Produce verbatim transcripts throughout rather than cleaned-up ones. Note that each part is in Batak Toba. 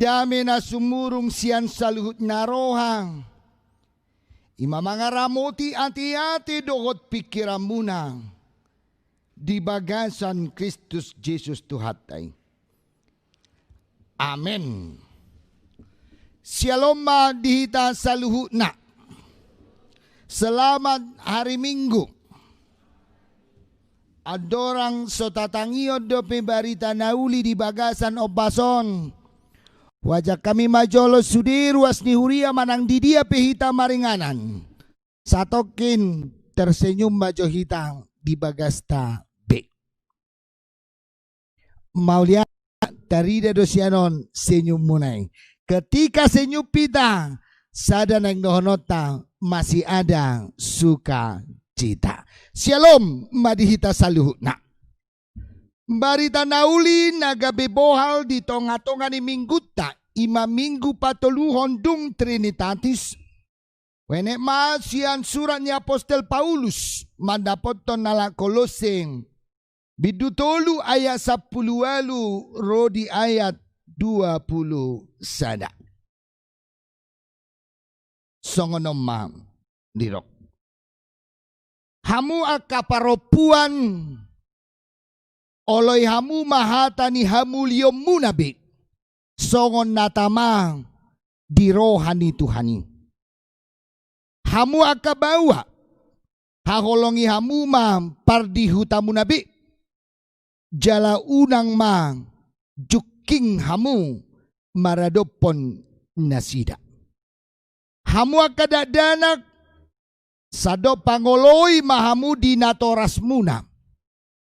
Dame na sumurung sian saluhut na roha, i ma mangaramoti ateate dohot pingkiranmuna di bagasan Kristus Jesus Tuhanta i. Amen. Syalom ma di hita saluhutna. Selamat hari Minggu. Andorang so tatangihon dope barita na uli di bagasan ombas on, huajak hami ma jolo sude ruas ni huria manang di dia pe hita maringanan. Satongkin tersenyum ma jo hita di bagasta be. Mauliate, tarida do sian on senyummuna i. Ketika senyum hita, sada naeng dohononta, masih ada sukacita. Syalom ma di hita saluhutna. Barita na uli na gabe bohal di tongatonga ni minggunta, i ma minggu patoluhon dung Trinitatis. Huenonta ma sian surat ni apostel Paulus mandapothon halak Kolosse, bindu tolu ayat sampulu ualu ro di ayat dua pulu sada. Songon on ma didok. Hamu angka parompuan, oloi hamu ma hata ni hamulionmuna be, songon na tama di roha ni Tuhan i. Hamu angka baoa, haholongi hamu ma pardihutamuna be, jala unang ma jungking hamu maradophon nasida. Hamu angka dakdanak, sandok pangoloi ma hamu di natorasmuna,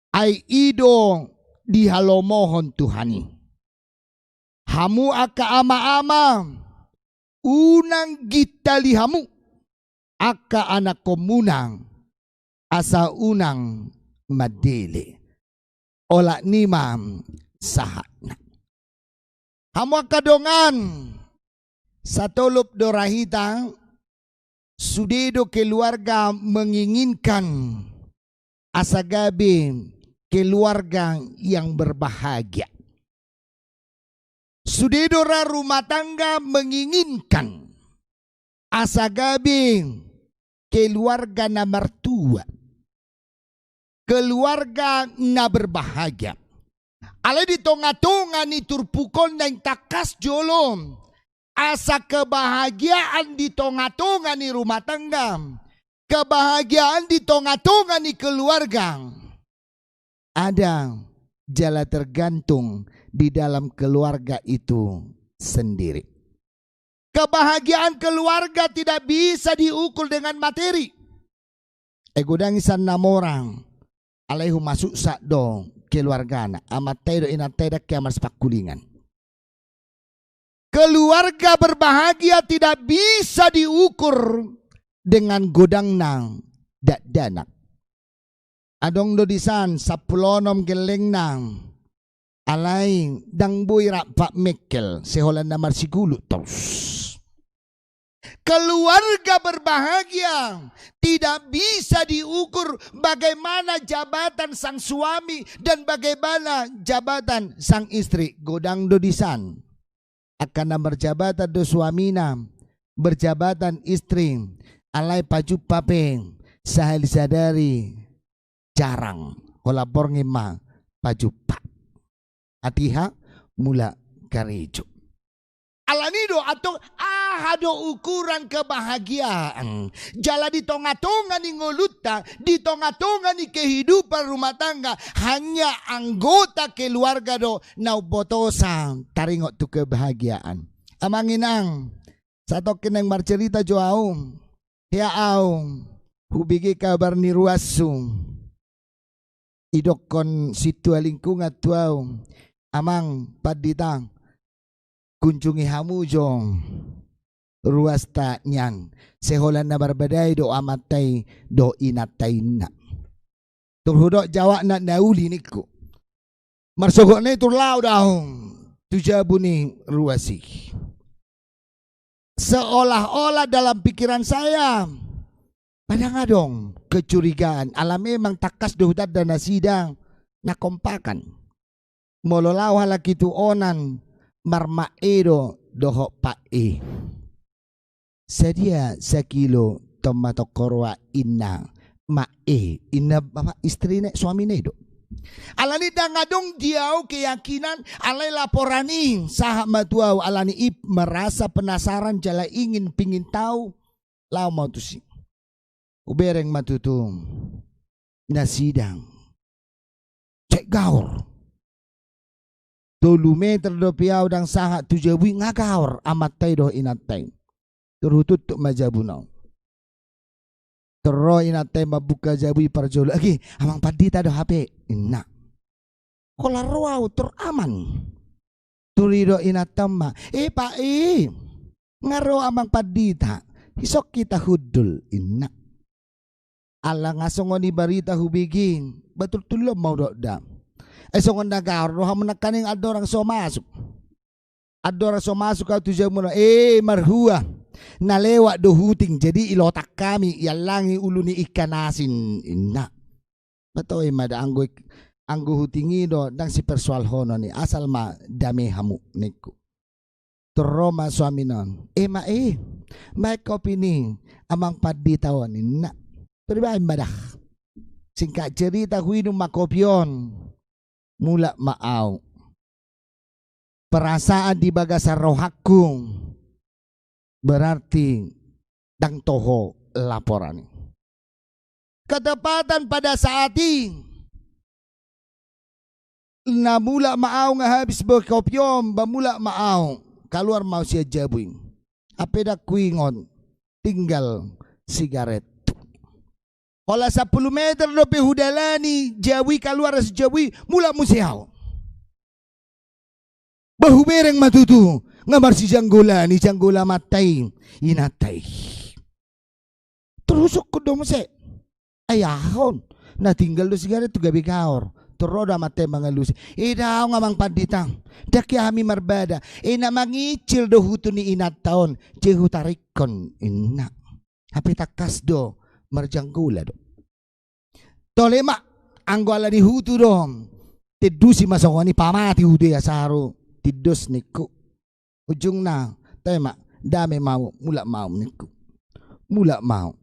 ai i do dihalomohon Tuhan i. Hamu angka amaama, unang gintali hamu angka anakkonmuna, asa unang mandele. Olat ni ma sahatna. Hamu angka dongan, satolop do ra hita, sude do keluarga menginginkan asa gabe keluarga yang berbahagia. Sude do ra rumah tangga menginginkan asa gabe keluarga na martua, keluarga na berbahagia. Alai di tongatonga ni turpuk on naeng tangkas jolo, asa kebahagiaan di tongatonga ni rumah tangga, kebahagiaan di tongatonga ni keluarga ada jala tergantung di dalam keluarga itu sendiri. Kebahagiaan keluarga tidak bisa diukur dengan materi. Ai godang inganan na mora, alai humasuksak do keluargana, amanta i dohot inanta i ndang hea marsipangkulingan. Keluarga berbahagia tidak bisa diukur dengan godangna dakdanak. Adong do disan sampulu onom gellengna, alai ndang boi rap mengkel, sai holan na marsigulut torus. Keluarga berbahagia tidak bisa diukur bagaimana jabatan sang suami dan bagaimana jabatan sang istri. Godang do disan angka na marjabatan do suamina, berjabatan istri, alai pajumpa pe sahali sadari jarang, holan borngin ma pajumpa. Atiha mulak karejo. Alani do antong, aha do ukuran kebahagiaan? Jala di tongatonga ni ngolunta, di tongatonga ni kehidupan rumah tangga, hanya anggota keluarga do na umbotosa taringot tu kebahagiaan. Amang inang, satongkin naeng marcerita jo ahu, hea ahu hubege kabar ni ruashu. Idokkon sintua lingkungan tu ahu, "Amang pandita, kunjungi hamu jo ruasta nian, sai holan na marbadai do amanta i dohot inanta i," ninna. Tung hudok jawabna na uli ningku. Marsogot na i tung laho do ahu tu jabu ni ruas i. Seolah-olah dalam pikiran saya, padang adong kecurigaan, ala memang tangkas do hutanda nasida na kompakan. Molo laho halak i tu onan, marmak e do dohot pak e. Sadia sakilo tomma tongko roa inna, mak e, inna bapak istrina, suamina i do. Alani ndang adong di au keyakinan, alai laporan i sahat ma tu au, alani i merasa penasaran jala ingin pingin tahu, laho ma au tusi. Hubereng ma tutu nasida. Cek gaor. Tolu meter dope au ndang sahat tu jabu i nga gaor amanta i dohot inanta i. Tor hututup ma jabu na. Tor ro inanta i mambuka jabu i parjolo. Agi, amang pandita do hape, inna. Holan ro au tor aman. Tor didok inanta ma, e pak e, nga ro amang pandita, dison hita hundul, inna. Ala nga songon i barita hubege, batultulon ma hudok da. Ai songon na gaor do hamu nangkaning andorang so masuk. Andorang so masuk au tu jabu na, e marhua, na lewat do huting, jadi ilotak hami, iallangi ulu ni ikan asin, inna. Batoe ma da anggo, anggo huting i do ndang sipersoalhonon i, asal ma dame hamu, ningku. Tor ro ma suamina on, e mak e, baen kopi ni amang pandita on, inna. Tor dibaen ma da. Singkat cerita, huinum ma kopi on. Mulak ma au. Perasaan di bagasan rohangku, berarti ndang toho laporan i. Ketepatan pada saat i, na mulak ma au, nga habis bo kopi on, ba mulak ma au, kaluar ma au sian jabu i. Hape ndang huingot tinggal sigaret. Holan sampulu meter dope hudalani jabu i, kaluar sian jabu i, mulak muse au. Ba hubereng ma tutu, nga marsijanggola ni janggola amanta i, inanta i. Tor husungkun do muse, ai aha on? Na tinggal do sigaret tu gabe gaor. Tor ro do amanta i mangalusi, e daong amang pandita, ndang hea hami marbada, e na mangincil do hutu ni inanta on, je hutarikkon, inna. Hape tangkas do, marjanggola do. Tole ma, anggo ala ni hutu do, tindosi ma songon i, pamati hutu i asa haru tindos, ningku. Ujungna, toe ma, dame ma au, mulak ma au, ningku. Mulak ma au.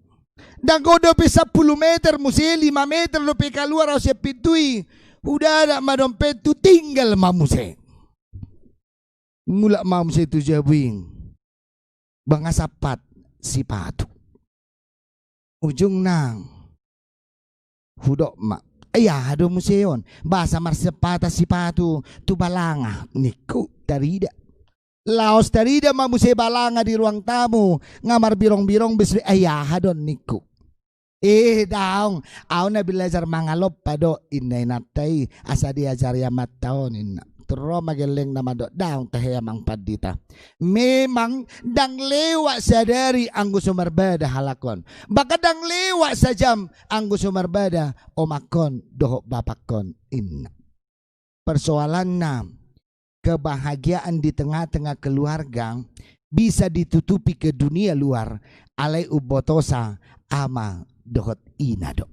Ndang dope sampulu meter muse, lima meter dope kaluar au sian pintu i, hudadak ma dompethu, tinggal ma muse. Mulak ma au muse tu jabu i. Ba nga sampat sipatu. Ujungna hudok ma, ai aha do muse on? Boasa marsempatan sipatu tu balanga, ningku, tarida. Laos tarida ma muse balanga di ruang tamu, nga marbirong-birong be sude, ai aha do on, ningku. Eh, daong, au na belajar mangalompa do, inna inanta i, asa diajari amanta on, inna. Tor ro ma gellengna mandok, daong tahe amang pandita. Memang ndang lewat sadari anggo so marbada halak on. Bahkan ndang lewat sajam anggo so marbada omakkon dohot bapakkon, inna. Persoalanna, kebahagiaan di tengah-tengah keluarga bisa ditutupi ke dunia luar, alai umbotosa ama dohot ina do.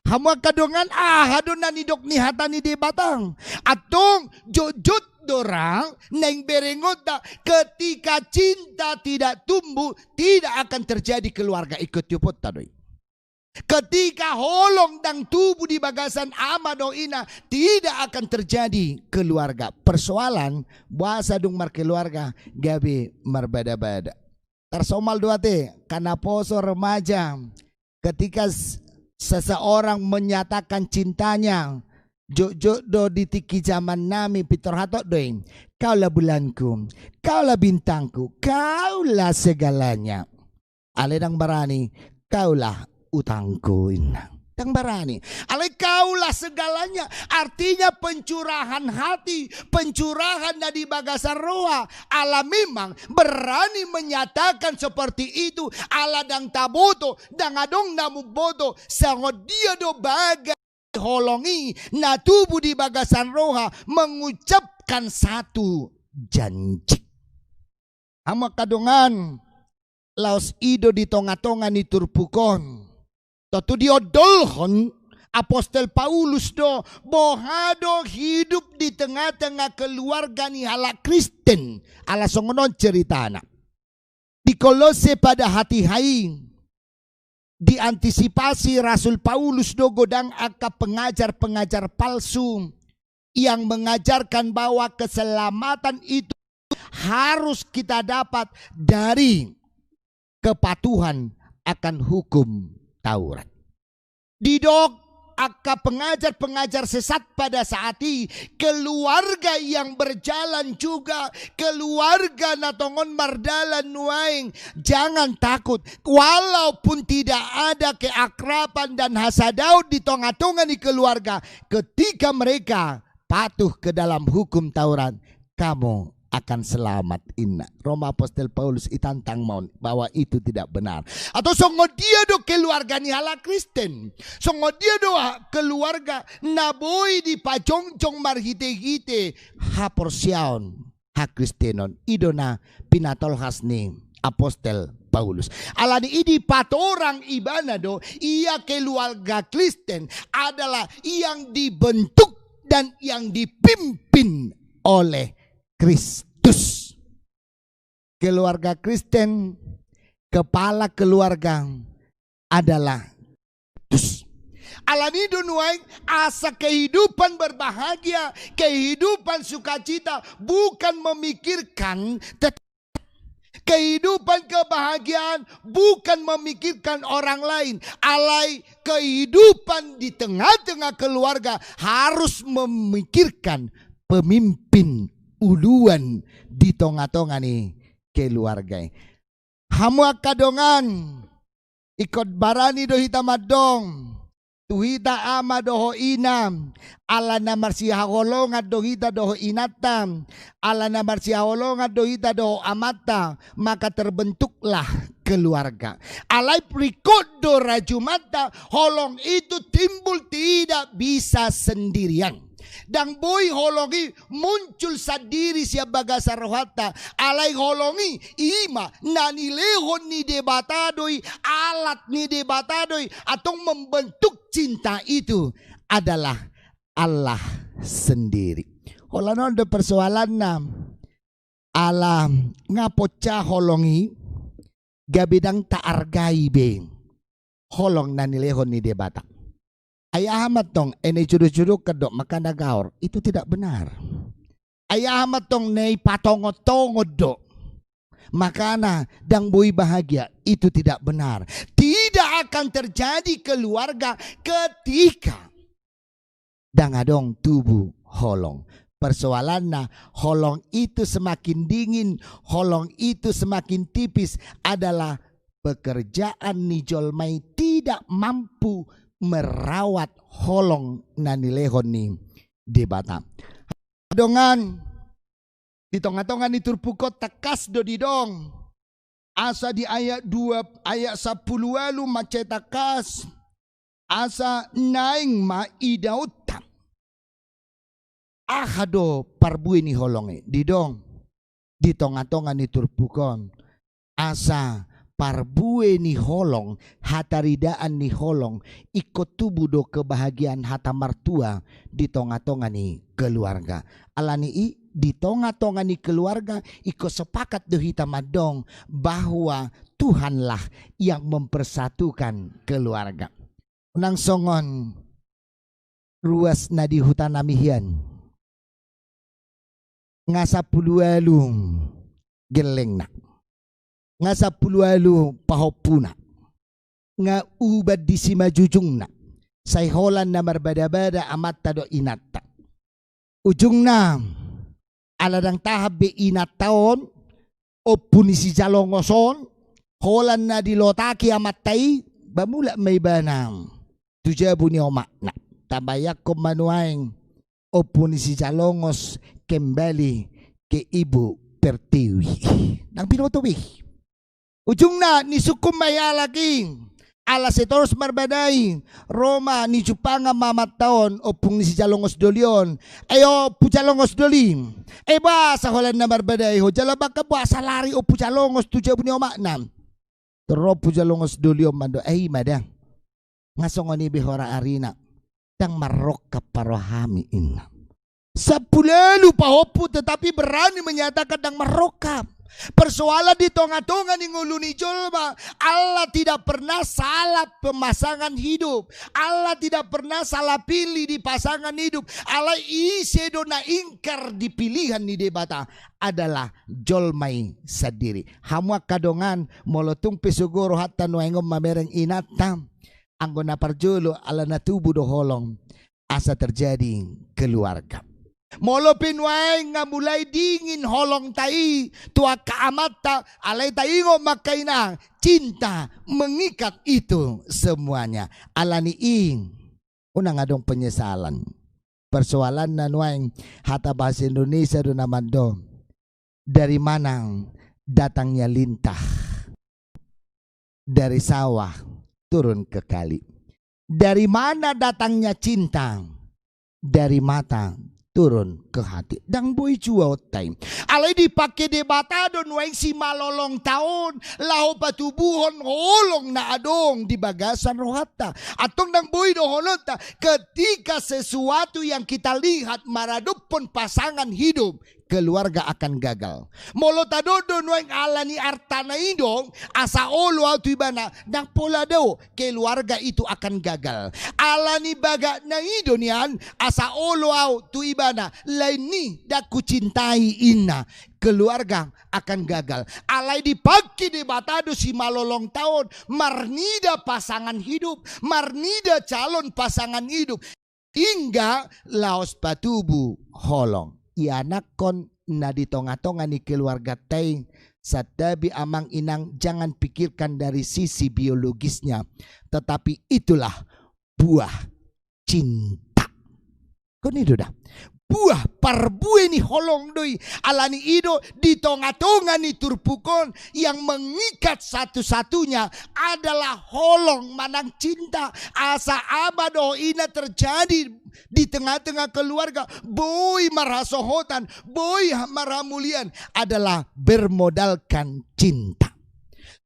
Hamu angka dongan, aha do na nidok ni hata ni Debata? Antong jotjot do ra naeng berengonta, ketika cinta tidak tumbuh, tidak akan terjadi keluarga. Ingkon tioponta do i. Ketika holong ndang tubu di bagasan ama dohot ina, tidak akan terjadi keluarga. Persoalan, boasa dung markeluarga gabe marbada-bada. Tarsomal do ate, angka naposo, remaja. Ketika s-, seseorang menyatakan cintanya, jotjot do di tingki jamannami, pintor hatop do i. Kaulah bulanku, kaulah bintangku, kaulah segalanya. Alai ndang barani, kaulah utangku, inna. Ndang barani. Alai kaulah segalanya, artinya pencurahan hati, pencurahan na di bagasan roha. Ala memang berani menyatakan seperti itu, ala ndang taboto, ndang adong na mamboto, songon dia do bagas holong i na tubu di bagasan roha mengucapkan satu janji. Hamu angka dongan, laos i do di tonga-tonga ni turpuk on. Tontu diondolhon apostel Paulus do, boha do hidup di tengah tengah-tengah keluarga ni halak Kristen. Ala songon on ceritana. Di Kolose pada hatiha i diantisipasi Rasul Paulus do godang angka pengajar-pengajar palsu yang mengajarkan bahwa keselamatan itu harus kita dapat dari kepatuhan akan hukum Taurat. Didok angka pengajar-pengajar sesat pada saat i, keluarga yang berjalan juga, keluarga na tongon mardalan nuaeng, jangan takut. Walaupun tidak ada keakraban dan hasadaon di tonga-tonga ni keluarga, ketika mereka patuh ke dalam hukum Taurat, kamu akan selamat, inna. Ro ma apostel Paulus, itantang ma on bahwa itu tidak benar. Atau songon dia do keluarga ni halak Kristen? Songon dia do ha-, keluarga na boi dipajongjong marhite-hite haporseaon hakristenon? I do na pinatolhas ni apostel Paulus. Alani i dipatorang ibana do, ia keluarga Kristen adalah yang dibentuk dan yang dipimpin oleh Kristus. Keluarga Kristen, kepala keluarga adalah Kristus. Alani i do nuaeng asa kehidupan berbahagia, kehidupan sukacita bukan memikirkan tet-, kehidupan kebahagiaan bukan memikirkan orang lain. Alai kehidupan di tengah-tengah keluarga harus memikirkan pemimpin uluan di tonga-tonga ni keluarga i. Hamu angka dongan, ingkon barani do hita mandok tu hita ama dohot ina, ala na marsihaholongan do hita dohot inanta, ala na marsihaholongan do hita dohot amanta, maka terbentuklah keluarga. Alai ringkot do rajumanta, holong itu timbul tidak bisa sendirian. Ndang boi holong i muncul sandiri sian bagasan rohanta, alai holong i ima na nilehon ni Debata do i, alat ni Debata do i, antong membentuk cinta itu adalah Allah sendiri. Holan on do persoalanna, ala nga poncah holong i, gabe ndang taargai be holong na nilehon ni Debata. Ai aha mantong, e, na ijodoh-jodohkan do makana gaor, itu tidak benar. Ai aha mantong, na ipatongot-tongot do makana ndang boi bahagia, itu tidak benar. Tidak akan terjadi keluarga ketika ndang adong tubu holong. Persoalanna, holong itu semakin dingin, holong itu semakin tipis adalah pekerjaan ni jolma i tidak mampu merawat holong na nilehon ni Debata. Dongan, di tonga-tonga ni turpuk on tangkas do didok, asa di ayat dua, ayat sampulu ualu mansai tangkas, asa naeng ma idaonta. Aha do parbue ni holong i? Didok di tonga-tonga ni turpuk on, asa parbue ni holong, hataridaan ni holong, ingkon tubu do kebahagiaan hata martua di tonga-tonga ni keluarga. Alani i, di tonga-tonga ni keluarga, ingkon sepakat do hita mandok bahwa Tuhanlah yang mempersatukan keluarga. Unang songon ruas na di huta nami hian. Nga sampulu ualu gellengna, nga sampulu ualu pahompuna, nga uban di simajujungna, sai holan na marbada-bada amanta dohot inanta. Ujungna, ala ndang tahan be inanta on, ompu ni sijalongos on, holan na dilotaki amanta i, ba mulak ma ibana tu jabu ni omakna. Tabayangkon ma nuaeng, ompu ni sijalongos kembali ke ibu pertiwi. Ndang binoto be. Ujungna, nisungkun ma i halak i. Ala sai torus marbada i, ro ma, nijumpangan ma amanta on, ompu ni sijalongos doli on. Ai ompu jalongos doli, ai boasa holan na marbada i ho, jala bangka boasa lari ompu jalongos tu jabu ni omakna? Tor ro ompu jalongos doli on mandok, ai ima da, nga songon i be hora arina, ndang marrongkap haroa hami, inna. Sampulu ualu pahompu, tetapi berani menyatakan ndang marrongkap. Persoalan di tonga-tonga ni ngolu ni jolma, Allah tidak pernah salah pemasangan hidup. Allah tidak pernah salah pilih di pasangan hidup. Alai ise do na ingkar di pilihan ni Debata adalah jolma i sandiri. Hamu angka dongan, molo tung pe sogo rohanta nuaeng on mamereng inanta, anggo na parjolo ala na tubu do holong asa terjadi keluarga. Molo pe nuaeng nga mulai dingin holongta i tu angka amanta, alai taingot ma angka inang, cinta mengikat itu semuanya. Alani i, unang adong penyesalan. Persoalanna nuaeng, hata bahasa Indonesia do na mandok, dari mana datangnya lintah? Dari sawah turun ke kali. Dari mana datangnya cinta? Dari mata turun ke hati. Ndang boi juaonta i. Alai dipake Debata do nuaeng simalolongta on laho patubuhon holong na adong di bagasan rohanta. Antong ndang boi dohononta, ketika sesuatu yang kita lihat maradophon pasangan hidup, keluarga akan gagal. Molo tadok do nuaeng alani artana i do asa olo au tu ibana, ndang pola do, keluarga itu akan gagal. Alani bagakna i do nian asa olo au tu ibana, lain i ndang hucintai inna, keluarga akan gagal. Alai dipake Debata do simalolongta on marnida pasangan hidup, marnida calon pasangan hidup. Hingga laos patubu holong. Ianakhon na di tonga-tonga ni keluarganta i, santabi amang inang, jangan pikirkan dari sisi biologisnya, tetapi itulah buah cinta. Kan i do da. Buah, parbue ni holong do i. Alani i do di tonga-tonga ni turpuk on yang mengikat satu-satunya adalah holong manang cinta. Asa apa dohot ina terjadi di tengah-tengah keluarga, boi marhasohotan, boi ha-, marhamulian adalah bermodalkan cinta.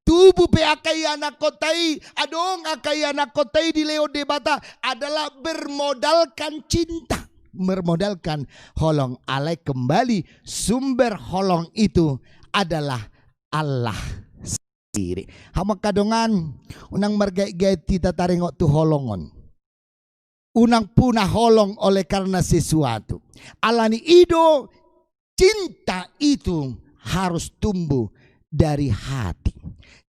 Tubu pe angka ianakhonta i, adong angka ianakhonta i dilehon Debata adalah bermodalkan cinta. Bermodalkan holong, alai kembali sumber holong itu adalah Allah sandiri. Hamu angka dongan, unang margait-gait hita taringot tu holong on. Unang punah holong oleh karena sesuatu. Alani i do, cinta itu harus tumbuh dari hati.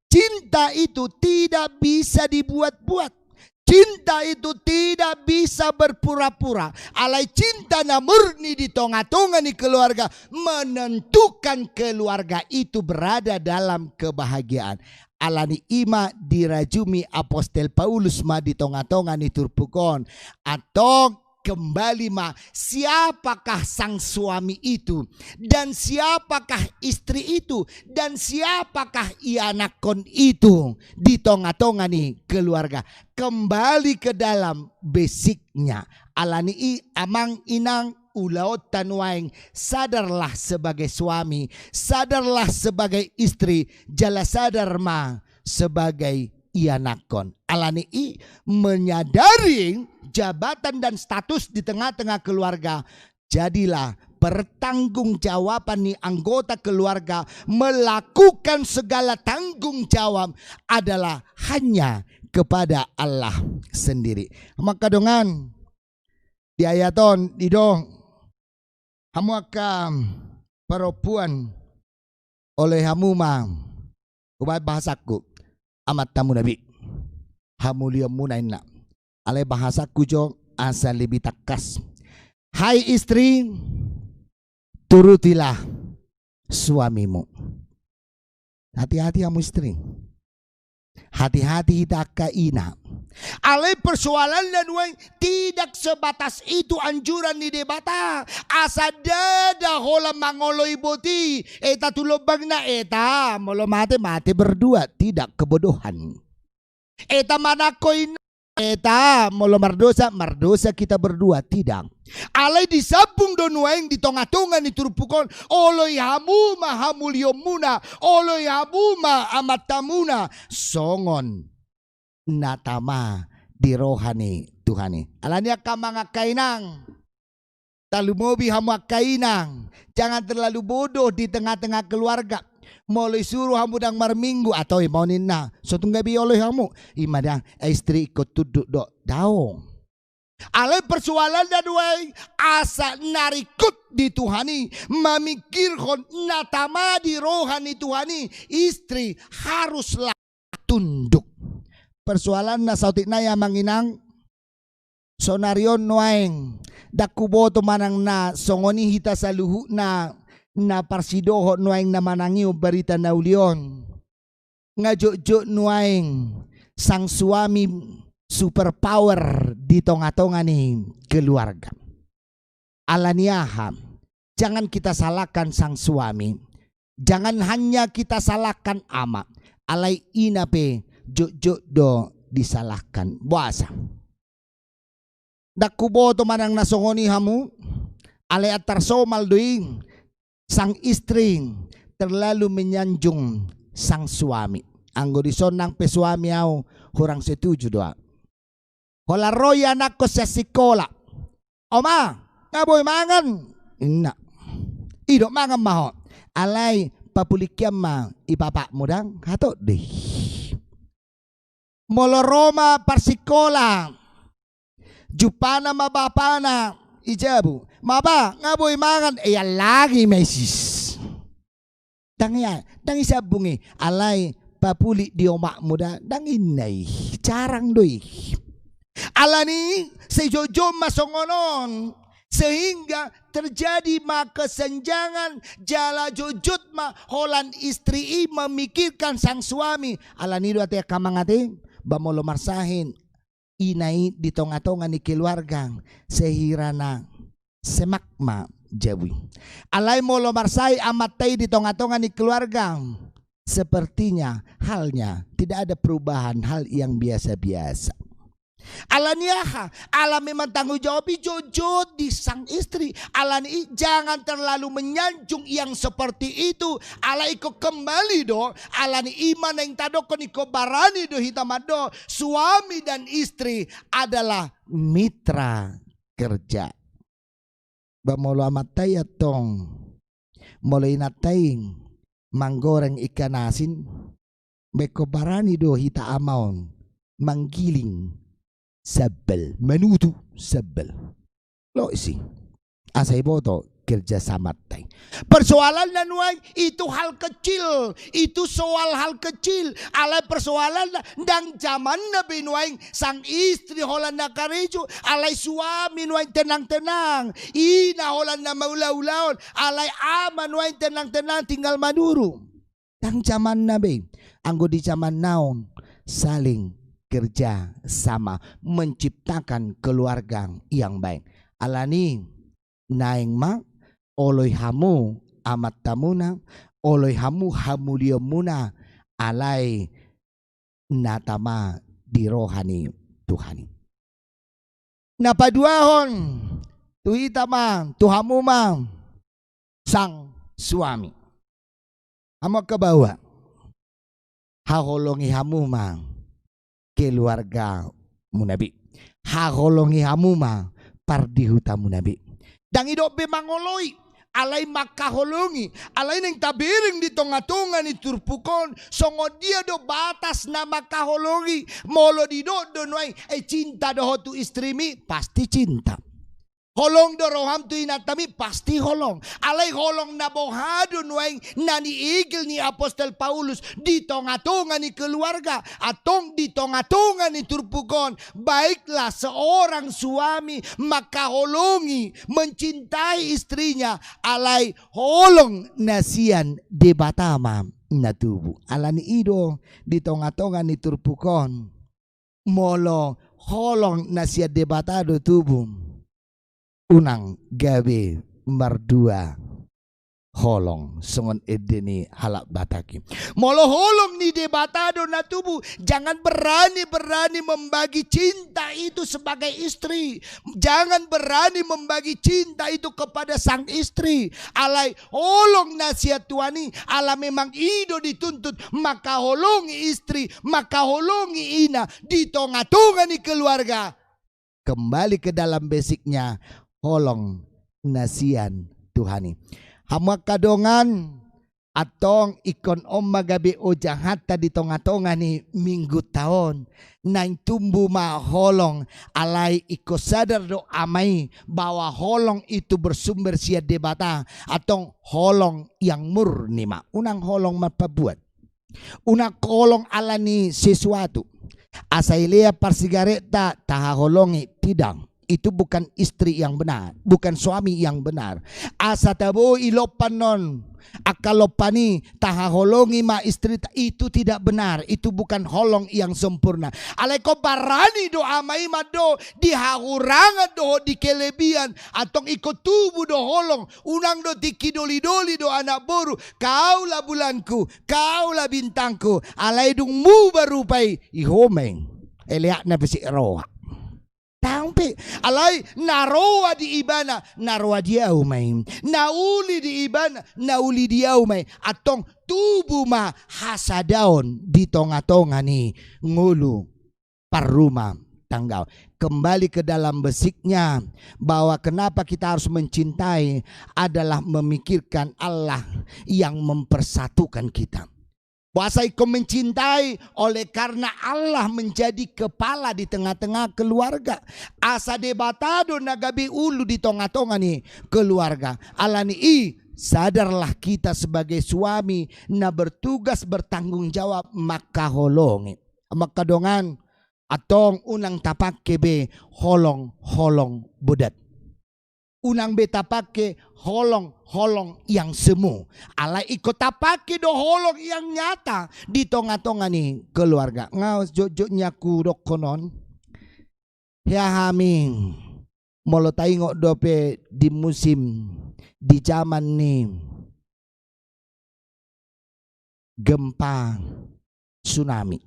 Cinta itu tidak bisa dibuat-buat. Cinta itu tidak bisa berpura-pura. Alai cinta na murni di tonga-tonga ni keluarga menentukan keluarga itu berada dalam kebahagiaan. Alani i ma dirajumi apostel Paulus ma di tonga-tonga ni turpuk on. Antong kembali ma, siapakah sang suami itu, dan siapakah istri itu, dan siapakah ianakhon itu di tonga-tonga ni keluarga. Kembali ke dalam basicnya. Alani i amang inang, ulaonta nuaeng, sadarlah sebagai suami, sadarlah sebagai istri, jala sadar ma sebagai ianakhon. Alani i, menyadari jabatan dan status di tengah-tengah keluarga, jadilah pertanggungjawaban ni anggota keluarga melakukan segala tanggung jawab adalah hanya kepada Allah sendiri. Maka dongan, di ayat on didok, hamu angka parompuan, oloi hamu ma, hubahen bahasangku, amantamuna be, hamulionmuna inna. Alai bahasangku jo asa lebih tangkas. Hai istri, turutilah suamimu. Hati-hati hamu istri. Hati-hati hita angka ina. Alai persoalanna nuaeng, tidak sebatas itu anjuran ni Debata. Asa ndada holan mangoloi boti, eta tu lombangna, eta molo mate, mate berdua, tidak, kebodohan. Eta manangko inna, eta molo mardosa, mardosa kita berdua, tidak. Alai disambung do nuaeng di tonga-tonga ni turpuk on, oloi hamu ma hamulionmuna, oloi hamu ma amantamuna, songon na tama di roha ni Tuhan i. Alani angka amang angka inang, Tarlumobi hamu angka inang, jangan terlalu bodoh di tengah-tengah keluarga. Molo isuru hamu ndang marminggu, atau ima ninna, so tung gabe ioloi hamu. Ima ndang, istri ingkon tunduk do, daong. Alai persoalanna do ai, asa na ringkot di Tuhan i, mamingkirhon na tama di roha ni Tuhan i, istri haruslah tunduk. Persoalanna saotik nai amang inang, sonari on nuaeng, ndang huboto manang na songon i hita saluhutna na parsidohot nuaeng na manangihon barita na uli on. Nga jotjot nuaeng sang suami super power di tonga-tonga ni keluarga. Ala ni aha? Jangan kita salahkan sang suami. Jangan hanya kita salahkan ama. Alai ina pe jotjot do disalahkan. Boasa? Ndang huboto manang na songon i hamu, alai antar somal do i, sang istri terlalu menyanjung sang suami. Anggo dison nang pe suami au hurang setuju do au. Holan ro i anakkon sian sikola. Oma, nga boi mangan. Inna. Idok mangan ma ho. Alai papulik hian ma i bapakmu ndang hatop do i. Molo ro ma parsikola, jumpana ma bapana i jabu. Ma ba, nga boi mangan, e allangi ma i sis. Ndang ia, ndang i sambung i, alai papulik di omakmu da, ndang inna i, jarang do i. Alani, sai jotjot ma songon on, sehingga terjadi ma kesenjangan, jala jotjot ma holan istri i memikirkan sang suami. Alani do ate angka amang ate, ba molo marsahin ina i di tonga-tonga ni keluarga, sehira na semak ma jabu i. Alai molo marsahi amanta i di tonga-tonga ni keluarga, sepertinya halnya tidak ada perubahan, hal yang biasa-biasa. Alani aha? Ala memang tanggung jawab i jotjot di sang istri. Alani i jangan terlalu menyanjung yang seperti itu. Alai ingkon kembali do. Alani i ma naeng tadokkon ingkon barani do hita mandok. Suami dan istri adalah mitra kerja. Ba molo amanta i antong, molo inanta i manggoreng ikan asin, ba ingkon barani do hita ama on manggiling sambal, manutu sambal. Loas i. Asa iboto kerja samanta i. Persoalanna nuaeng itu hal kecil, itu soal hal kecil. Alai persoalanna ndang jamanna be nuaeng sang istri holan na karejo, alai suami nuaeng tenang-tenang. Ina holan na maula-ulaon, alai ama nuaeng tenang-tenang tinggal manuru. Ndang jamanna be. Anggo di jamanna on saling kerja sama menciptakan keluarga yang baik. Alani naeng ma oloi hamu amantamuna, oloi hamu hamulionmuna, alai na tama di roha ni Tuhan i. Na paduahon tu hita ma, tu hamu ma sang suami. Hamu angka baoa, haholongi hamu ma keluargamuna be. Haholongi hamu ma pardihutamuna be. Ndang idok be mangoloi, alai mangkaholongi. Alai naeng tabereng di tonga-tonga ni turpuk on, songon dia do batas na mangkaholongi? Molo didok do nuaeng, e cinta do ho tu istrimi, pasti cinta. Holong do roham tu inantami, pasti holong. Alai holong na boha do nuaeng na niigil ni apostel Paulus di tonga-tonga ni keluarga, antong di tonga-tonga ni turpuk on? Baiklah seorang suami mangkaholongi, mencintai istrinya, alai holong na sian Debata ma na tubu. Alani i do di tonga-tonga ni turpuk on, molo holong na sian Debata do tubu, unang gabe mardua holong, songon ende ni halak Batak i. Molo holong ni Debata do na tubu, jangan berani-berani membagi cinta itu sebagai istri. Jangan berani membagi cinta itu kepada sang istri. Alai holong na sian Tuhan i, ala memang i do dituntut, mangkaholongi istri, mangkaholongi ina di tonga-tonga ni keluarga. Kembali ke dalam basicnya, holong na sian Tuhan i. Hamu angka dongan, antong ingkon on ma gabe ojahanta di tonga-tonga ni minggunta on. Naeng tumbu ma holong, alai ingkon sadar do ama i bahwa holong itu bersumber sian Debata, antong holong yang murni ma. Unang holong marpambuat. Unang holong ala ni sesuatu. Asa i lea parsigaretta tahaholongi, tidak. Itu bukan istri yang benar, bukan suami yang benar. Asa tabo i lompan on, angka lompan i tahaholongi ma istrita, itu tidak benar, itu bukan holong yang sempurna. Alai ingkon barani do ama i mandok, di hahurangan dohot di kelebihan, antong ingkon tubu do holong, unang do tingki doli-doli do anak boru, kaulah bulanku, kaulah bintangku, alai dung muba rupa i, i ho ma i. Eleakna pe sik roa. Tangpe, alai na roa di ibana, na roa di ahu ma i. Na uli di ibana, na uli di ahu ma i. Antong tubu ma hasadaon di tonga-tonga ni ngolu parrumah tangga. Kembali ke dalam basicnya, bahwa kenapa kita harus mencintai adalah memikirkan Allah yang mempersatukan kita. Bahasa ingkon mencintai oleh karena Allah menjadi kepala di tengah-tengah keluarga. Asa Debata do na gabe ulu di tonga-tonga ni keluarga. Ala ni i, sadarlah kita sebagai suami na bertugas bertanggung jawab mangkaholongi. Mangkadongan, antong unang tapangke be holong-holong bodat. Unang be tapangke holong-holong yang semu. Alai ingkon tapangke do holong yang nyata di tonga-tonga ni keluarga. Nga jotjot nian hudokkon on. Hea hami, molo taingot dope di musim, di zaman ni gempa, tsunami.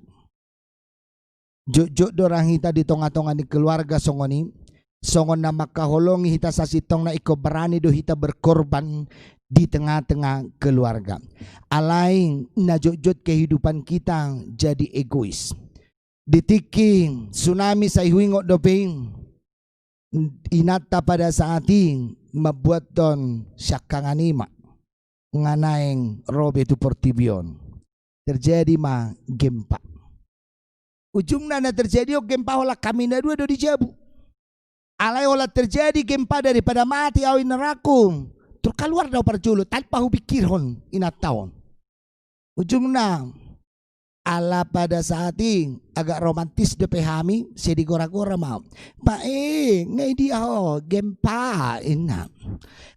Jotjot do roha hita di tonga-tonga ni keluarga songon i, songon na mangkaholongi hita sasintongna, ingkon barani do hita berkorban di tengah-tengah keluarga. Alai na jotjot kehidupan kita jadi egois. Di tingki tsunami sai huingot dope i, inanta pada saat i mambuathon siangkangan i ma, nga naeng ro be tu portibi on. Terjadi ma gempa. Ujungna na terjadi on gempa holan hami na dua do di jabu. Alai holan terjadi gempa daripada mate au, inanakku, tor kaluar do au parjolo tanpa hupikirhon inanta on. Ujungna, ala pada saat i agak romantis dope hami, sai digora-gora ma au. Pak e, nga i dia ho gempa, inna.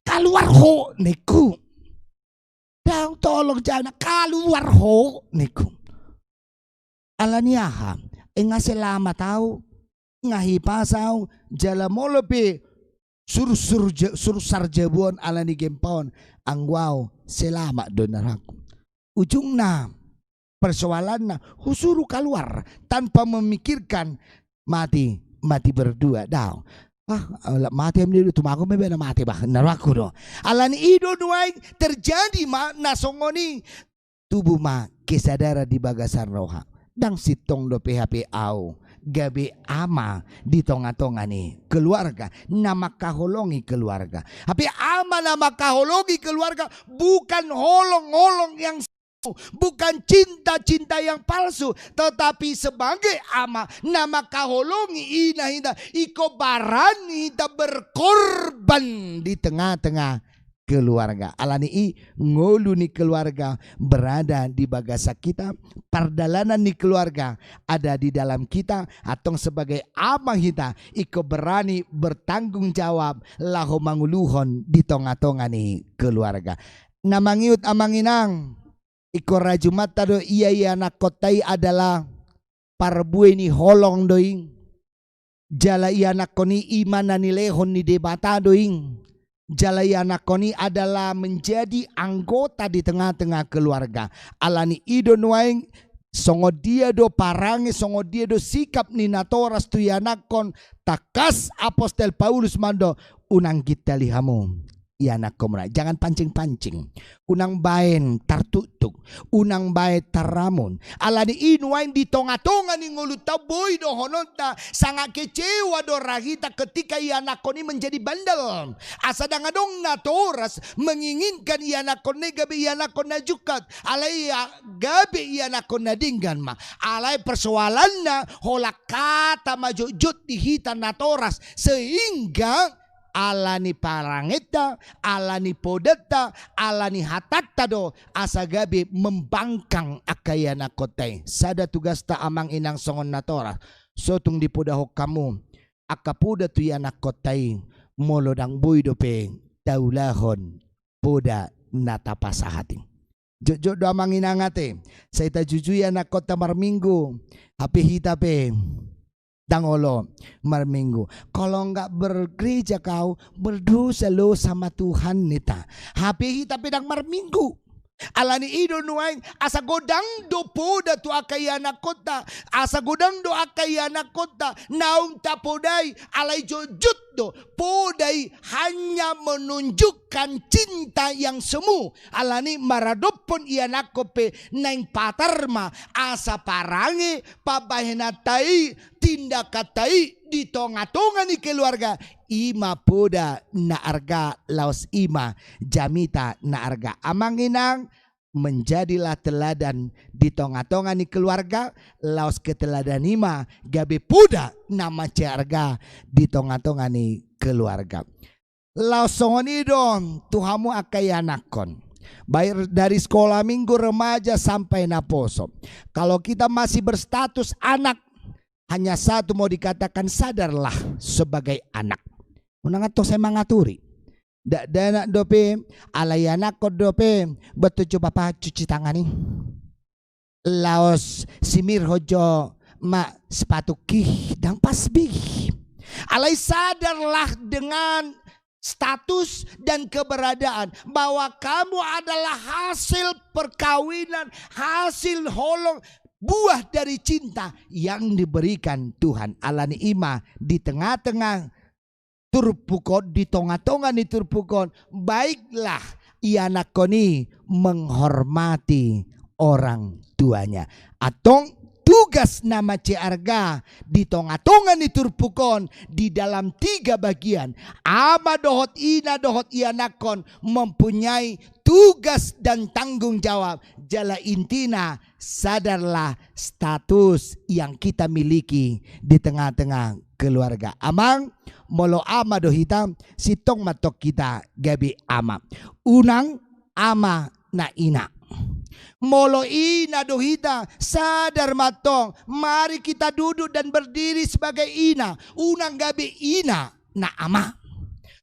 Kaluar ho, ningku. Dang tolong jana, kaluar ho, ningku. Ala ni aha? Nga selamat au, nga hipas au, jala molo pe sursur ja-, sursar jabu on ala ni gempa on, anggo au selamat do, inanakku. Ujungna, persoalanna, husuru kaluar tanpa memikirkan mati, mati berdua, daong. Ah, ala mati hami na dua, tumagon ma ibana mate, bah, inanakku do. Ala ni i do nuaeng terjadi ma na songon i. Tubu ma kesadaran di bagasan roha. Dang sintong dope hape au gabe ama di tonga-tonga ni keluarga, na mangkaholongi keluarga. Hape ama na mangkaholongi keluarga bukan holong-holong yang bukan cinta-cinta yang palsu, tetapi sebagai ama na mangkaholongi, ina hita, ingkon barani hita berkorban di tengah-tengah keluarga. Ala ni i, ngolu ni keluarga berada di bagasan kita, pardalanan ni keluarga ada di dalam kita, antong sebagai ama hita ingkon barani bertanggung jawab laho manguluhon di tonga-tonga ni keluarga. Na mangihut amang inang, ingkon rajumanta do ia ianakhonta i adalah parbue ni holong do i. Jala ianakhon i ima na nilehon ni Debata do i. Jala ianakhon i adalah menjadi anggota di tengah-tengah keluarga. Ala ni i do nuaeng songon dia do parange, songon dia do sikap ni natoras tu ianakhon, tangkas apostel Paulus mandok, unang gintali hamu. ianakkonmuna. Jangan pancing-pancing. Unang baen tartuktuk. Unang baen tarramun. Alani i nuaeng di tonga-tonga ni ngolunta boi dohononta, sangat kecewa do ra hita ketika ianakkon i menjadi bandel. Asa ndang adong natoras menginginkan ianakkonna i gabe ianakkon na jungkat. Alai ia gabe ianakkon na denggan ma. Alai persoalanna holan hata ma jotjot di hita natoras, sehingga alani parangenta, alani podanta, alani hatanta do asa gabe membangkang angka ianakkonta i. Sada tugasta amang inang songon natoras, so tung dipodahon hamu angka poda tu ianakkonta i, molo ndang boi dope taulahon poda na tapasahat i. Jotjot do amang inang ate, sai tajujui anakkonta marminggu, hape hita pe ndang olo marminggu. Kalau nggak bergereja kau, berdosa lo sama Tuhan ninta. Hape hita pe ndang marminggu. Alani i do nuaeng, asa godang do poda tu angka ianakkonta, asa godang do angka ianakkonta naung tapodai, alai jotjot do poda i hanya menunjukkan cinta yang semu. Alani maradophon ianakkon pe naeng patar ma asa parange pambahenanta i, tindakanta i di tonga-tonga ni keluarga, i ma poda na arga laos i ma jamita na arga. Amang inang, menjadilah teladan di tonga-tonga ni keluarga, laos keteladan i ma gabe poda na mansai arga di tonga-tonga ni keluarga. Laos songon i do tu hamu angka ianakkon, baik dari sekolah minggu, remaja sampai naposo. Kalau kita masih berstatus anak, hanya satu mau dikatakan, sadarlah sebagai anak. Unang antong sai mangaturi. Dakdanak dope, alai anakkon dope, boto jo bapa cuci tangan i. Laos simirhon jo ma sepatu ki, ndang pas be. Alai sadarlah dengan status dan keberadaan bahwa kamu adalah hasil perkawinan, hasil holong, buah dari cinta yang diberikan Tuhan. Alani i ma di tengah-tengah turpuk on, di tonga-tonga ni turpuk on, baiklah ianakkon i menghormati orang tuanya. Antong tugas na mansai arga di tonga-tonga ni turpuk on di dalam tiga bagian. Ama dohot ina dohot ianakkon mempunyai tugas dan tanggung jawab. Jala intina, sadarlah status yang kita miliki di tengah-tengah keluarga. Amang, molo ama do hita, sintong ma antong hita gabe ama. Unang ama na ina. Molo ina do hita, sadar ma antong, mari kita duduk dan berdiri sebagai ina. Unang gabe ina na ama.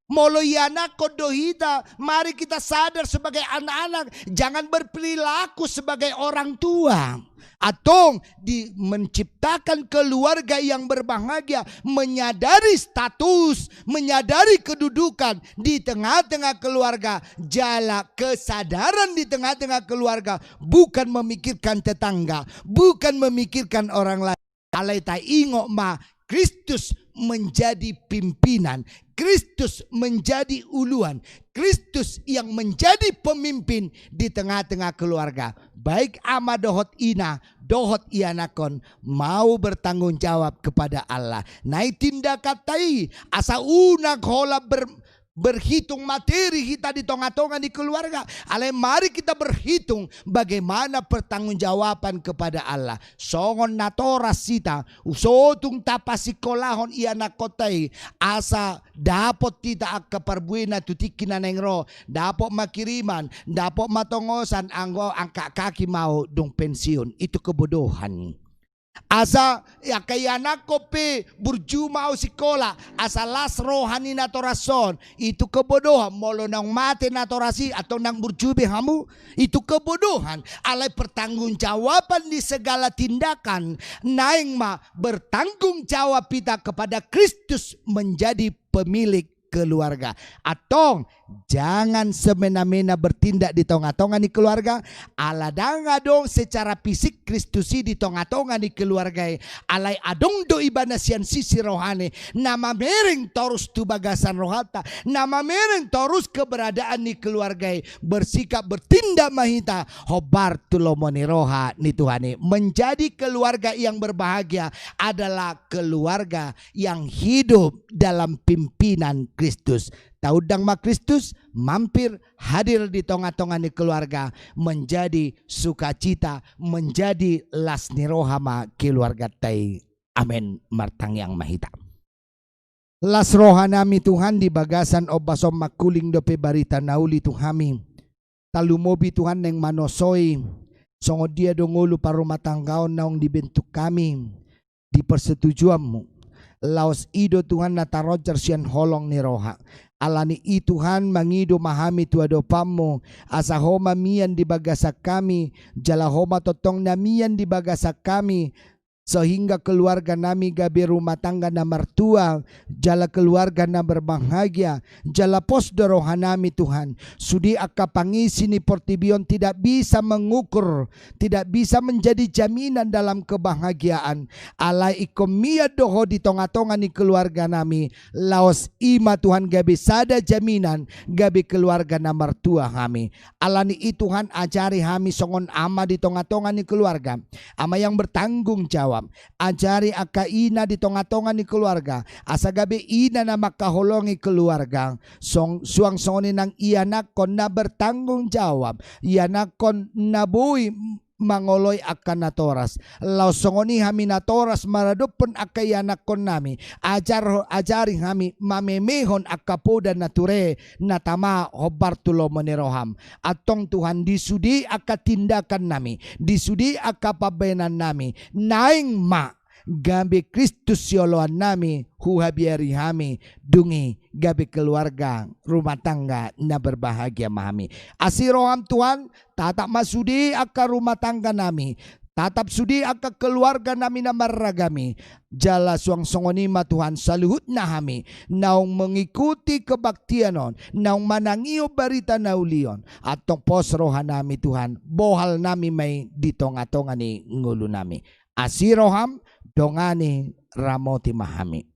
Molo ianakkon do hita, mari kita sadar sebagai anak-anak, jangan berperilaku sebagai orang tua. Antong, di menciptakan keluarga yang berbahagia, menyadari status, menyadari kedudukan di tengah-tengah keluarga, jala kesadaran di tengah-tengah keluarga bukan memikirkan tetangga, bukan memikirkan orang lain. Alai taingot ma, Kristus menjadi pimpinan, Kristus menjadi uluan, Kristus yang menjadi pemimpin di tengah-tengah keluarga. Baik ama dohot ina, dohot ianakkon mau bertanggung jawab kepada Allah. Naeng tindakanta i, asa unang holan ber-, berhitung materi hita di tonga-tonga ni keluarga. Alai mari kita berhitung bagaimana pertanggungjawaban kepada Allah. Songon natoras hita, so tung tapasikolahon ianakkonta i, asa dapot hita angka parbuena tu tingki na naeng ro, dapot ma kiriman, dapot ma tongosan, anggo angkat kaki ma au dung pensiun. Itu kebodohan. Asa angka ianakkon pe burju ma au sikola, asa las roha ni natoras on. Itu kebodohan. Molo naung mate natoras i, antong ndang burju be hamu? Itu kebodohan. Alai pertanggungjawaban di segala tindakan, naeng ma bertanggung jawab hita kepada Kristus menjadi pemilik keluarga. Antong, Jangan semena-mena bertindak di tonga-tonga ni keluarga, ala ndang adong secara fisik Kristus i di tonga-tonga ni keluarga i, alai adong do ibana sian sisi rohana, na mamereng torus tu bagasan rohanta, na mamereng torus keberadaan ni keluarga i, bersikap bertindak ma hita hombar tu lomo ni roha ni Tuhan i. Menjadi keluarga yang berbahagia adalah keluarga yang hidup dalam pimpinan Kristus. Taundang ma Kristus, mampir, hadir di tonga-tonga ni keluarga, menjadi sukacita, menjadi las ni roha ma keluarganta i. Amen. Martangiang ma hita. Las roha nami Tuhan di bagasan ombas on mangkuling dope barita na uli tu hami. Tarlumobi Tuhan naeng manosoi, songon dia do ngolu parrumatanggaon naung dibentuk hami di persetujuanmu. Laos i do Tuhan na taronjar sian holong ni roha. Alani i Tuhan, mangido ma hami tu adopanmu, asa ho ma mian di bagasan hami, jala ho ma tongtong na mian di bagasan hami, sehingga keluarga nami gabe rumah tangga na martua, jala keluarga na berbahagia, jala pos do roha nami Tuhan. Sude angka pangisi ni portibi on tidak bisa mengukur, tidak bisa menjadi jaminan dalam kebahagiaan. Alai ingkon mian do ho di tonga-tonga ni keluarga nami, laos i ma Tuhan gabe sada jaminan, gabe keluarga na martua hami. Alani i Tuhan, ajari hami songon ama di tonga-tonga ni keluarga, ama yang bertanggung jawab. Ajari angka ina di tonga-tonga ni keluarga, asa gabe ina na mangkaholongi keluarga. Song, suang songon i nang ianakhon na bertanggung jawab, ianakhon na boi mangoloi angka natoras. Laos songon i hami natoras maradophon angka ianakhon nami, ajar, ajari hami mamemehon angka poda na ture na tama hombar tu lomo ni roham. Antong Tuhan, di sude angka tindakan nami, di sude angka pambahenan nami, naeng ma gabe Kristus sioloan nami, huhabiari hami, dung i gabe keluarga rumah tangga na berbahagia ma hami. Asi roham Tuhan, tatap ma sude angka rumah tangga nami, tatap sude angka keluarga nami na marragam i, jala suang songon i ma Tuhan saluhutna hami, naung mengikuti kebaktian on, naung manangihon barita na uli on, antong pos roha nami Tuhan, bohal nami ma i di tonga-tonga ni ngolu nami. Asi roham, dongani, ramoti ma hami.